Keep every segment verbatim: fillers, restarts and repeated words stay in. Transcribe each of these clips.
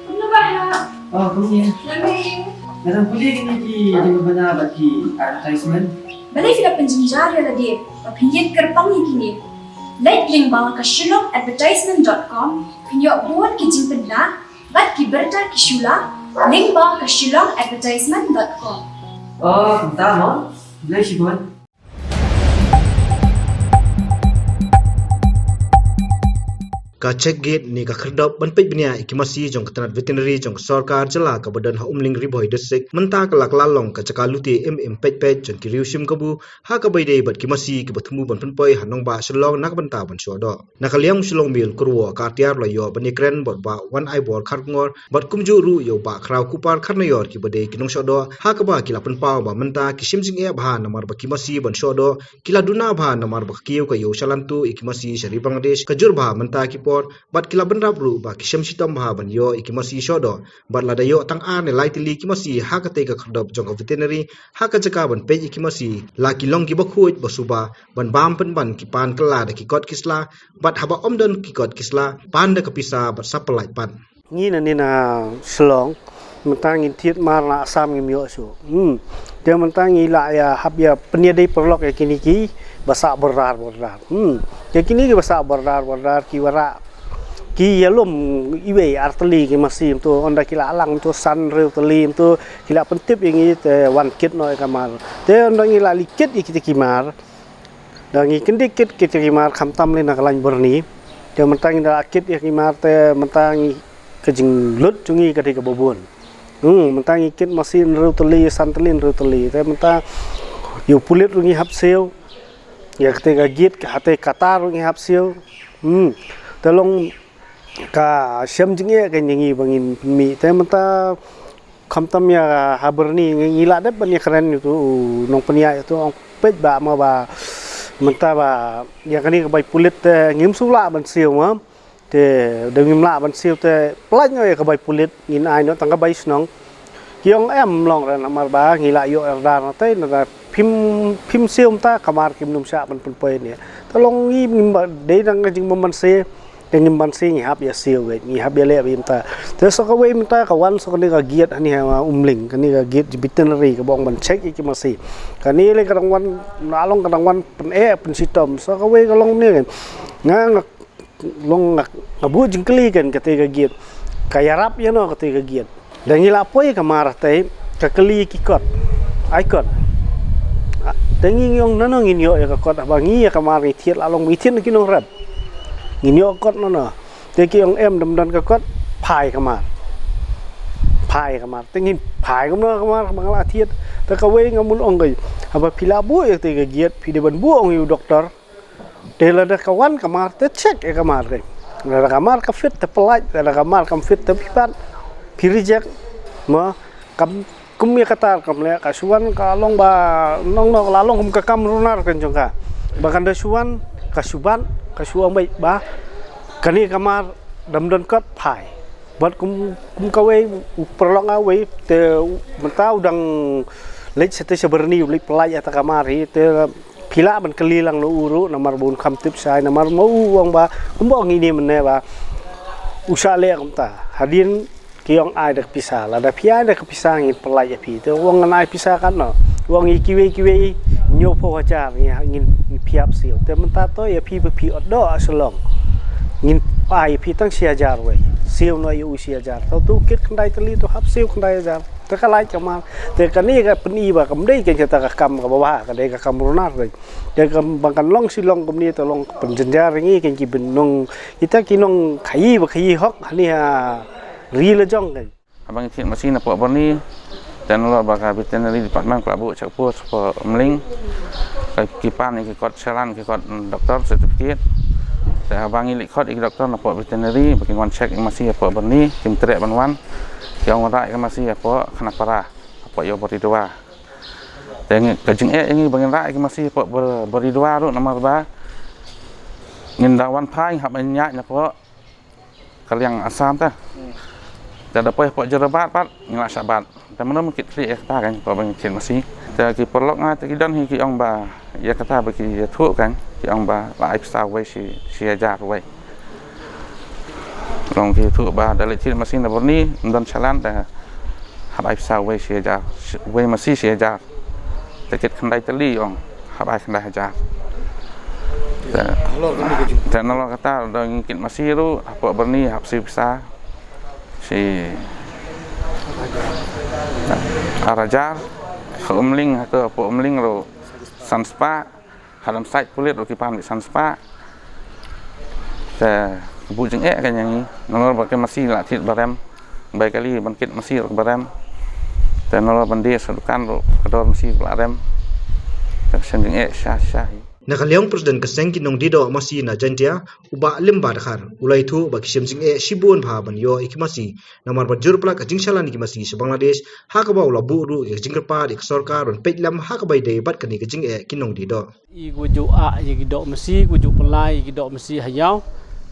Kumno ba ha? Oh, kumne. Nga dang pule kine ki jingbana bad ki advertisement. Balei phi la pynjynjar ïa lade ba phin ïeng kyrpang ïa kine? Leit lyngba ka shillong advertisement dot com, phin ïoh bun ki jingpynbna bad ki bynta ki shu la lyngba ka shillong advertisement dot com. Oh, kumta mo. Balei shibun. Ka check gate ne ka khyrdop ban peit bniah ïa ki masi jong ka tnat veterinary jong ka sorkar jylla kaba don ha Umling, Ri Bhoi District mynta ka la kylla long ka jaka lute im im peit peit jong ki riew shim kabu, ha kaba ïadei bad ki masi kiba thmu ban pynpoi ha nongbah Shillong na ka bynta ban shoh doh. Na ka liang u Shillong Mail, Kyrwoh Kartiar u la ïoh ban ïakren bad u Bah Wanaibor Kharkongor bad kumjuh ruh ïa u Bah Khrawkupar Kharnaior kiba dei ki nongshoh doh, ha kaba ki la pynpaw ba mynta ki shem jingeh bha namar ba ki masi ban shoh doh ki la duna bha namar ba ka kiew ka ïoh shalan tuh ïa ki masi sha ri Bangladesh. Ka jur bha mynta ki por bad ki la bynrap ruh ba ki shem shitom bha ban ïoh ïa ki masi shoh doh. Bad lada ïoh tang ar ne lai tylli ki masi ha katei ka khyrdop jong ka veterinary, ha ka jaka ban peit ïa ki masi, la ki long kiba khuid ba suba ban bam pynban ki pan kylla da ki kot ki sla, bad haba ym don ki kot ki sla, pan da ka pisa bad sa pyllait pat. Ngi nangne na Shillong, mynta ngin thied mar na Assam ngim ïoh shuh. Hmm. Te mynta ngi la ïa hap ïa pynïadei paralok ïa kine kiba sah border border. Hmm. Te kine kiba sah border border ki wanrah, ki ïalum iwei ar tylli ki masi, mynta ynda ki la lang mynta san hynriew tylli, mynta ki la pyntip ïa ngi te wan kit noh ïa ka mar. Te ynda ngi la leit kit ïa kita ki mar, da ngi kyndit kit kita ki mar khamtam lei na ka lain byrni. Te mynta ngi da kit ïa ki mar te mynta ngi, ka jinglut jong ngi ka dei kaba bun. Hmm, mynta ngi kit masi hynriew tylli, san tylli, hynriew tylli. Te mynta ïa u pulit ruh ngi hap siew. Ïa katei ka gate, ka hatei katar ruh ngi hap siew. Hmm. Te long ka shem jingeh ka ïa ngi ba ngin pynmih. Te mynta khamtam ïa ha byrni ngi, ngi la dep ban ïakren ïa uto u nongpynïaid ïa uto, ong peit ba ma ba mynta ba ïa kane ka bai pulit te ngim shu lah ban siew ma. Te da ngim lah ban siew te pyllait noh ïa ka bai pulit, ngin ai noh tang ka bai shnong. Ki ong em long re namar ba ngi la ïoh order na tei na da phim, phim siew mynta ka mar kim nym shah ban pynpoi ne. Te long ngi ngim ba dei dang ka jingmynse. Te ngim banse, ngi hap ïa siew wei, ngi hap ïa leh wei mynta. Te sa kawei mynta ka wan sa kane ka gate hangne ha Umling, kane ka gate veterinary kaba ong ban check ïa ki masi. Kane lei ka dang wan, la long ka dang wan pyneh pynshitom. Sa kawei ka long ne kan. Nga, nga long nga, nga buh jingkylli kan katei ka gate. Ka ïarap ïano katei ka gate. Da ngi la poi ka mar te ka kylli ki kot. Ai kot. Ah, te ngi ngi ong nano ngin ïoh ïa ka kot haba ngi ïa ka mar ngi thied la long ngi thied na ki nongrep. Ngin ïoh kot nano. Te ki ong em, dam don ka kot, phai ka mar. Phai ka mar. Te ngin phai kumno ka mar ba nga la thied. Te kawei nga mut ong ka, haba phi la buh ïa te ka gate, phi dei ban buh ong ïa u doktor. Te lada ka wan ka mar te check ïa ka mar te. Lada ka mar ka fit te pyllait, lada ka mar kam fit te phi pat, phi reject. Ma kam, kum ïa kata kam leh, ka shu wan ka long ba nong nong la long kum ka kam runar kan jong ka. Ba kan da shu wan ka shu bat, ka shu ong beit ba kane ka mar dam don kot, phai. Bad kum, kum kawei u paralok nga wei te mynta u dang leit sha te sha byrni, u leit pyllait ïa ta ka mar hi te phi lah ban kylli lang na u ruh namar ba un kham tip shai, namar ma u ong ba kumba ong ine mynne ba u shah leh kumta. Hadien ki ong ai da ka pisa, lada phi ai da ka pisa ngin pyllait ïa phi. Te u ong ngan ai pisa katno? U ong ïa kiwei kiwei hynñiewphew hajar ngin, ngin phi hap siew. Te mynta to ïa phi ba phi ot doh ha Shillong ngin ai ïa phi tang shi hajar wei. Siew noh ïa u shi hajar. To tu kit khyndai tylli to hap siew khyndai hajar. Te ka lait ka mar. Te kane ka pyni ba kam dei kata ka kam kaba bha, ka dei ka kam runar. Te kam ba kan long Shillong kumne te long pynjynjar ngi kan ki bynriew, kita ki nongkhaii ba khaii hok hangne ha ri la jong kan. Haba ngi thied masi napoh byrni, te nalor ba ka veterinary department ka la buh check post hapoh Umling. Ka ki pan ïa ki kot challan, ki kot doktor, certificate. Te haba ngi leit khot ïa ki doktor napoh veterinary ba kin wan check ïa masi hapoh byrni, kim treh ban wan. Ki ong rah ïa ka masi hapoh Khanapara, hapoh ïew Baridua. Te ngi, ka jingeh ïa ngi ba ngin rah ïa ki masi hapoh Bar-, Baridua ruh namar ba ngin da wan phai hap ban ïaid napoh ka liang Assam te. Hmm. Te da poi hapoh Jorabat pat ngi la shah bat. Te mynno mynno ki treh ïa kata kan, hapoh ba ngi thied masi. Te ki paralok nga te ki don hi ki ong ba ïa kata ba ki ïathuh kan, ki ong ba la ai pisa wei shi, shi hajar wei. Tong ki thuh ba da leit thied masi na Burni, ym don shalan te hap ai pisa wei shi hajar, wei masi shi hajar. Te kit khyndai tylli ong hap ai khyndai hajar. Te, te nalor kata da ngi kit masi ruh hapoh Burni hap shi pisa shi ar hajar. Ha Umling, ha ka hapoh Umling ruh san spah. Ha Lamsait pulit ruh ki pan ki san spah. Te ka buh jingeh ka ïa ngi. Nalor ba ki masi la thied ba rem. Bai kali ban kit masi ruh ba rem. Te nalor ban die sha dukan ruh ka dor masi ba la rem. Te ka shem jingeh sha sha hi. Na ka liang u President ka seng ki nongdie doh masi na Jaintia, u Bah Limba Dkhar, u la ïathuh ba ki shem jingeh shibun bha ban ïoh ïa ki masi namar ba jur palat ka jingshalan ïa ki masi sha Bangladesh, ha kaba u la buh ruh ïa ka jingkyrpad ïa ka sorkar ban peit lem ha kaba ïadei bad kane ka jingeh ki nongdie doh. I ku ju ah ïa ki doh masi, ku ju pynlai ïa ki doh masi ha ïaw.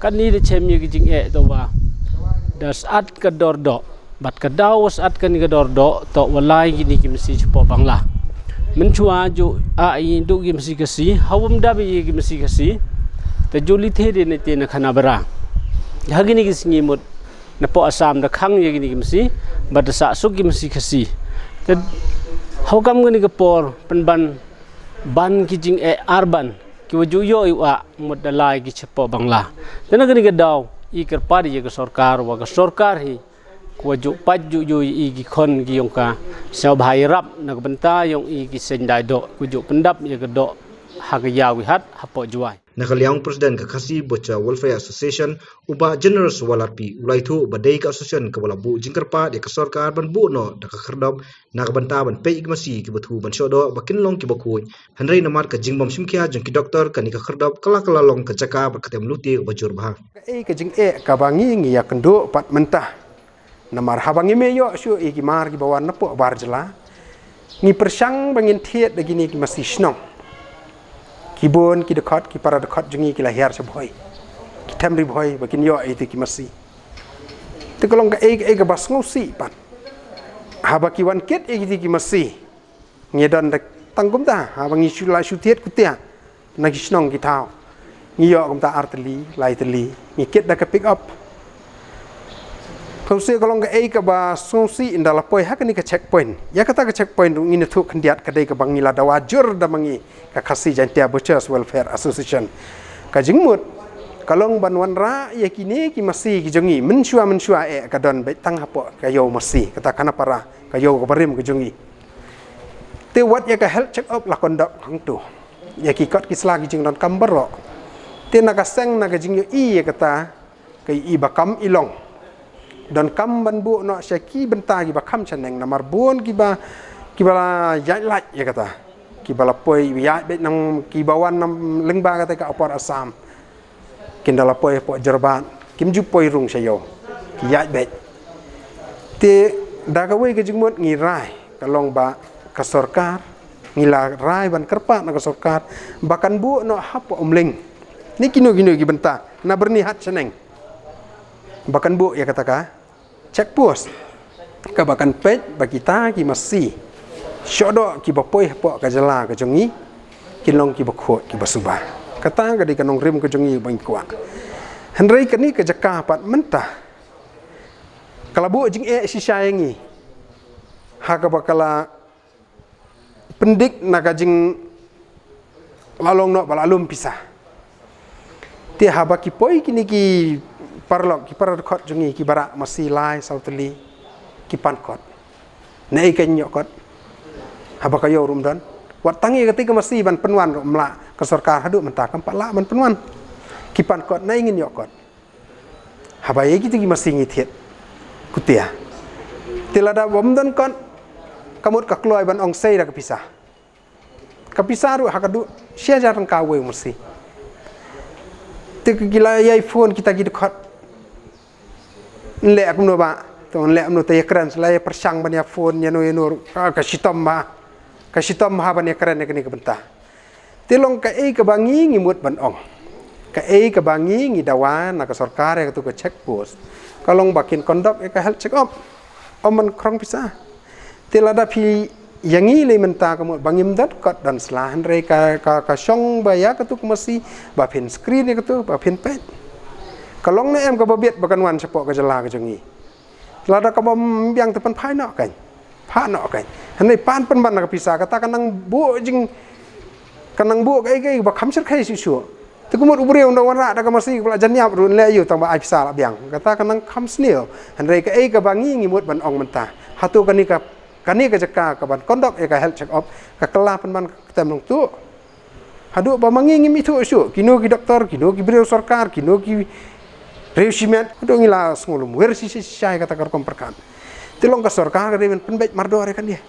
Kane da chem ïa ki jingeh to ba da sat ka dor doh. Bad ka daw wa sat kane ka dor doh to wa lai kine ki masi shapoh Bangla. Mynshuwa ju ah ïa ki doh ki masi Khasi, ha wym dap ïa ki masi Khasi. Te ju leit thied ne te na Khanabara. Ha kine ki sngi mut napoh Assam da khang ïa kine ki masi, bad da sah suk ki masi Khasi. Te ha u kam kane ka por pynban ban ki jingeh ar ban ki wa ju ïoh ïa u ah mut da lai ki shapoh Bangla. Te na kane ka daw i kyrpad ïa ka sorkar wa ka sorkar hi ku wa ju pait ju ju ïa i ki khon ki yong ka sñiawbha ïarap na ka bynta yong i ki seng dai doh, ku ju pyndap ïa ka doh ha ka ïaw ki hat hapoh Jowai. Na ka liang u President ka Khasi Butcher Welfare Association, u Bah Generous Walarpi, u la ïathuh ba dei ka association kaba la buh jingkyrpad ïa ka sorkar ban buh noh da ka khyrdop na ka bynta ban peit ïa ki masi kiba thuh ban shoh doh ba kin long kiba khuid. Hynrei namar ka jingbym shim khia jong ki doktor, kane ka khyrdop ka la ka la long ka jaka bad ka tem lute uba jur bha. Kaei ka jingeh kaba ngi ngi ïakynduh pat mynta. Namar haba ngim ïoh shuh ïa ki mar kiba wan napoh bar jylla, ngi pyrshang ba ngin thied da kine ki masi shnong. Ki bun ki dkhot, ki para dkhot jong ngi ki la hiar sha Bhoi, ki them ri Bhoi ba kin ïoh ïa kite ki masi. Te ka long kaei kaei kaba sngewsih pat. Haba ki wan kit ïa kite ki masi, ngi don da tang kumta, haba ngi shu la shu thied kutia na ki shnong ki thaw, ngi ïoh kumta ar tylli, lai tylli, ngi kit da ka pick up. Ka sngewsih ka long kaei kaba sngewsih ynda la poi ha kane ka checkpoint. Ïa kata ka checkpoint ruh ngin ïathuh khyndiat, ka dei kaba ngi la dawa jur da ma ngi ka Khasi Jaintia Butchers Welfare Association. Ka jingmut ka long ban wanrah ïa kine ki masi ki jong ngi, mynshuwa mynshuwa eh ka don beit tang hapoh ka ïew masi, kata Khanapara, ka ïew kaba rim ka jong ngi. Te wat ïa ka health check up la conduct hangto ïa ki kot ki sla ki jingdonkam baroh. Te na ka seng na ka jingïohi ïa kata, ka i ba kam i long, donkam ban buh noh sha ki bynta kiba kham shaneng, namar bun kiba, kiba la ïaid lait ïa kata, kiba la poi ïaid beit nang, kiba wan nang lyngba kata ka apor Assam. Kin da la poi hapoh Jorabat, kim ju poi rung sha ïew, ki ïaid beit. Te da kawei ka jingmut ngi rai, ka long ba ka sorkar, ngi la rai ban kyrpad na ka sorkar ba kan buh noh hapoh Umling ne kino kino ki bynta na Byrnihat shaneng ba kan buh ïa kata ka check post kaba kan peit ba kita ki masi shoh doh kiba poi hapoh ka jylla ka jong ngi kin long kiba khuid kiba suba. Kata ka dei ka nongrim ka jong ngi ba ngi kwah. Hynrei kane ka jaka pat mynta ka la buh jingeh shisha ïa ngi ha kaba ka la pyndik na ka jing la long noh ba la lum pisa. Te haba ki poi kine ki paralok, ki para dkhot jong ngi, kiba rah masi lai saw tylli, ki pan kot. Naei kan ïoh kot? Haba ka ïew ruh ym don. Wat tang ïa kata ka masi ban pynwan ruh ym lah ka sorkar, haduh mynta kam pat lah ban pynwan. Ki pan kot, naei ngin ïoh kot? Haba ïa kito ki masi ngi thied kutia. Te lada bym don kot, ka mut ka kloi ban ong sei da ka pisa. Ka pisa ruh ha ka dei shi hajar tyngka uwei u masi. Te ki la ïai phone kita ki dkhot. Nleh kumno ba, to nleh kumno, te ïakren, la ïa pyrshang ban ïa phone ïano ïano ruh, ka, ka shitom ba. Ka shitom ba ban ïakren ïa kane ka bynta. Te long kaei kaba ngi ngi mut ban ong, kaei kaba ngi ngi dawa na ka sorkar ïa katu ka check post, ka long ba kin conduct ïa ka health check up. Ym ban khrong pisa. Te lada phi ïa ngi lei mynta ka mut ba ngim don kot don sla, hynrei ka, ka, ka shong ba ïa katu ka masi ba phin screen ïa katu ba phin peit. Ka long ne em kaba biang ba kan wan shapoh ka jylla ka jong ngi? Lada kaba ym biang te pynphai noh kan. Phah noh kan. Hynrei pan pynban na ka pisa kata ka nang buh jing, ka nang buh kaei kaei ba kham shyrkhei shuh shuh. Te ka mut u briew u dang wanrah da ka masi kaba la jan ïap ruh, leh aïu tang ba ai pisa la biang. Kata ka nang kham sniew. Hynrei kaei kaba ngi ngi mut ban ong mynta, hato kane ka, kane ka jaka ka ban conduct ïa ka health check up ka kylla pynban ka tem long tuh? Haduh ba ma ngi ngim ithuh shuh, kino ki doktor, kino ki briew sorkar, kino ki briew shimet, haduh ngi la sngewlumwer shisha shisha ïa kata ka rukom pyrkhat. Te long ka sorkar ka dei ban pynbeit mardor ïa kane.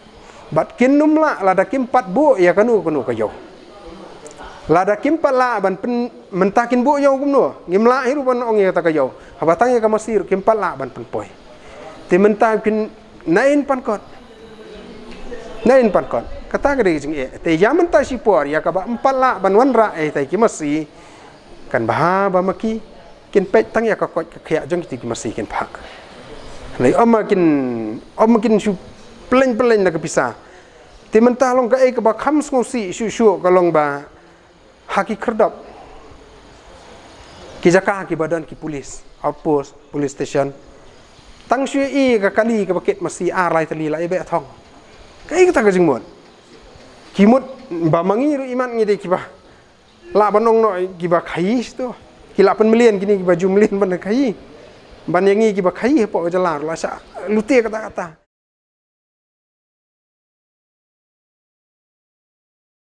Bad kin nym lah lada kim pat buh ïa kano kano ka ïew. Lada kim pat lah ban pyn, mynta kin buh ïew kumno? Ngim lah hi ruh ban ong ïa kata ka ïew. Haba tang ïa ka masi ruh kim pat lah ban pynpoi. Te mynta kin nain pan kot. Nain pan kot. Kata ka dei ka jingeh. Te ïa mynta shipor ïa kaba ym pat lah ban wanrah ïa kita ki masi, kan bha ba ma ki kin peit tang ïa ka koit ka khiah jong kita ki masi kin phah. Hynrei ym ma kin, ym ma kin shu pyllein pyllein na ka pisa. Te mynta long kaei kaba kham sngewsih shuh shuh ka long ba ha ki khyrdop, ki jaka kiba don ki police outpost, police station, tang shu ïohi ka kali kaba kit masi ar lai tylli la ïa beh thong. Kaei kata ka jingmut? Ki mut ba ma ngi ruh imat ngi dei kiba lah ban ong noh kiba khaii to. Ki lah pynmlien kine kiba ju mlien ban khaii. Ban ïa ngi kiba khaii hapoh ka jylla ruh la shah lute katta katta.